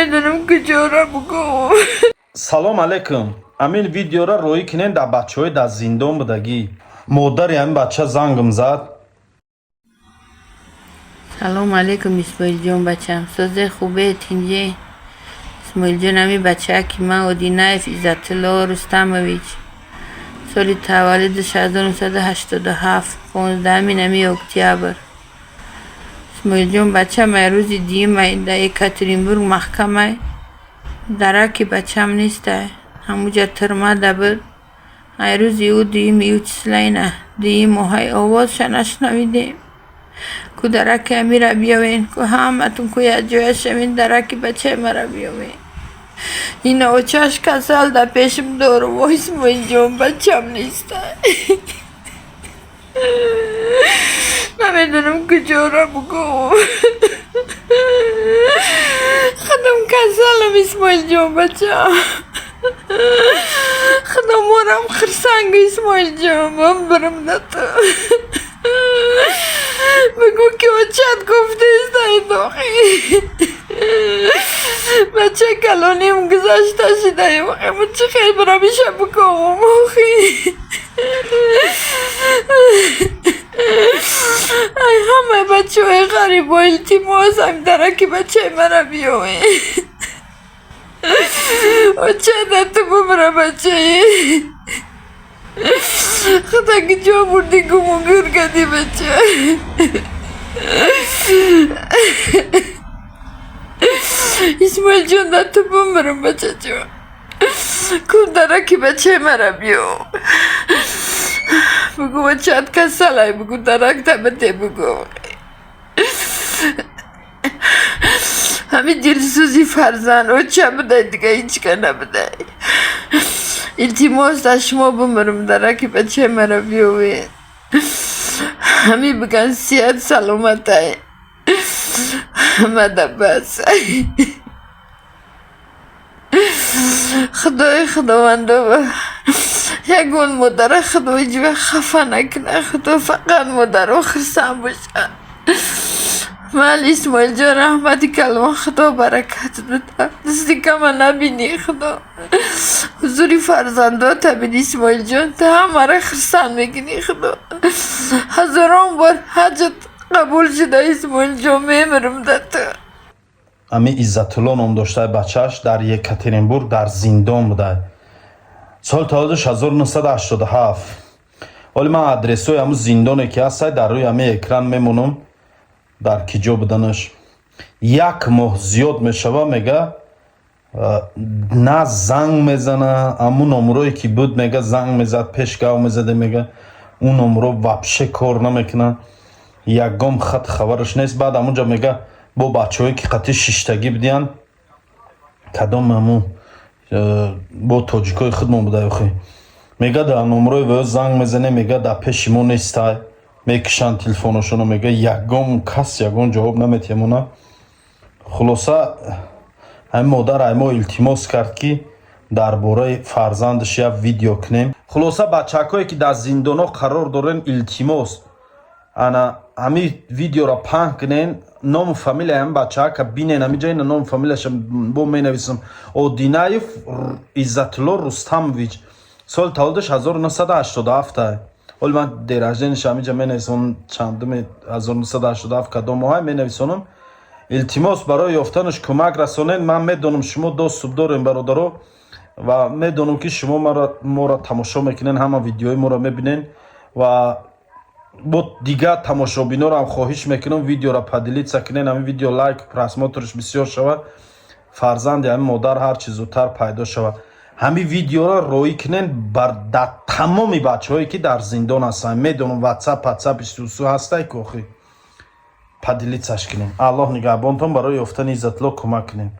Намедонам куҷора бугӯм. Салом алейкум. Амин видеора роӣ кинен дар бачаҳои дар зиндон будагӣ. Модари ҳамин бача зангм зад. Салом алейкум, Исмоилҷон, бачам. Созе, хубе, тинҷе? Исмоилҷон, ҳами бачаки ман, Одинаев Иззатулло Рустамович, соли таваллудаш 1987, 15-ами нами октябр. Исмоилҷон, бачам, ай рӯзи дуюм ай дар Екатеринбург маҳкамай. Дараки бачам нестай. Ҳамуҷа тюрьма да буд. Ай рӯзи ӯ дуюми ӯ числа, ина дуюм моҳай, овозша нашнавидем. Ку дараки амира биёвен, ку ҳаматун ку якҷоя шавен, дараки бачаи мара биёвен. Ина очаш касал дар пешам дорум. О, Исмоилҷон, бачам нестай. Намедонам куҷора бугӯм. Худам касалам, Исмоилҷон, бачам. Худо морам хирсанг, Исмоилҷон, ман бирам да ту. Бигӯ, ки очат гуфтестай дохи. Бача калоним гузашта шидай, охи, ма чӣ хел бирам иша бикомам, охи? Ай ҳамаи бачаҳои ғарибо илтимос, ам дараки бачаи мара биёвен. Оча да ту бубра, бачаи. Худо ки ҷо бурдӣ, гуму гур кардӣ, бача. Исмоилҷон, да ту бумрам, бачаҷон. Ку дараки бачаи мара биё. Бугӯ, бачаат касалай, бугӯ, даракта бите, бугӯ. Ҳамин дилсӯзи фарзанд оча будай, дига ҳеҷ ка набудай. Илтимос, аз шумо бумрам, дараки бачаи мара биёвед. Ҳамин биган, сиҳат саломатай. Мада бас. Худои худовандо, ягон модара Худо ҳеҷ вақт хафа накунад. Худо фақат модаро хурсанд бошад. Майли, Исмоилҷон, раҳмати калон, Худо баракатат бидиҳад. Дасти кама набинӣ, Худо. Ҳузури фарзандота бинӣ, Исмоилҷон. Ту ҳамаро хурсанд мекунӣ, Худо. Ҳазорон бор ҳаҷат қабул шуда, Исмоилҷон, мемирам да ту. Ами Иззатулло ном доштаи бачааш дар Екатеринбург дар зиндон будай. Соли таваллудаш 1987. Ҳоли ман адресҳои ҳамун зиндоне ки ҳастай, дар рӯи ҳамин экран мемонам, дар ки ҷо буданаш. Як моҳ зиёд мешава, мега, на занг мезана. Ҳамун номурое ки буд, мега, занг мезад, пеш гав мезаде, мега, ӯ номуро вообще кор намекунад, ягон хат хабараш нест. Баъд ҳамунҷа, мега, бо бачаҳое ки қатъи шиштагӣ будиянд, кадом ҳамун бо тоҷикои худмон буда, охи, мега, дар номрои ваё занг мезанем, мега, дар пеши мо нестай, мекушанд телефоношоно, мега, ягон кас ягон ҷавоб наметиҳамона. Хулоса, ҳамин модар ай мо илтимос кард, ки дар бораи фарзандаш як видео кунем. Хулоса, бачакҳое ки дар зиндонҳо қарор дорен, илтимос, ана ҳамин видеоро паҳн кунен, ному фамилияи ҳамин бачаака бинен. Ҳамиҷа ина ному фамилияша бо менависам: Одинаев Иззатулло Рустамович, соли таваллудаш 1987. Ҳоли ман день рождения ша ҳамиҷа менависам, чандуми 1987, кадом моҳай менависонам. Илтимос, барои ёфтанаш кӯмак расонед. Ман медонам, шумо доступ дорем, бародаро, ва медонам, ки шумо моро тамошо мекунед, ҳама видеои моро мебинед. Ва бо дигар тамошобинорам хоҳиш мекунам, видеоро поделиться кунед, ҳамин видео лайк, просмотр ш бисёр шавад, фарзанди ҳамин модар ҳар чӣ зудтар пайдо шавад. Ҳамин видеоро роӣ кунед бар дар тамоми бачаҳое ки дар зиндон ҳастанд. Медонам, Ватсап, Патсап, истусу ҳастай ку, охи, поделиться ш кунем. Аллоҳ нигаҳбонтон, барои ёфтани Иззатулло кӯмак кунем.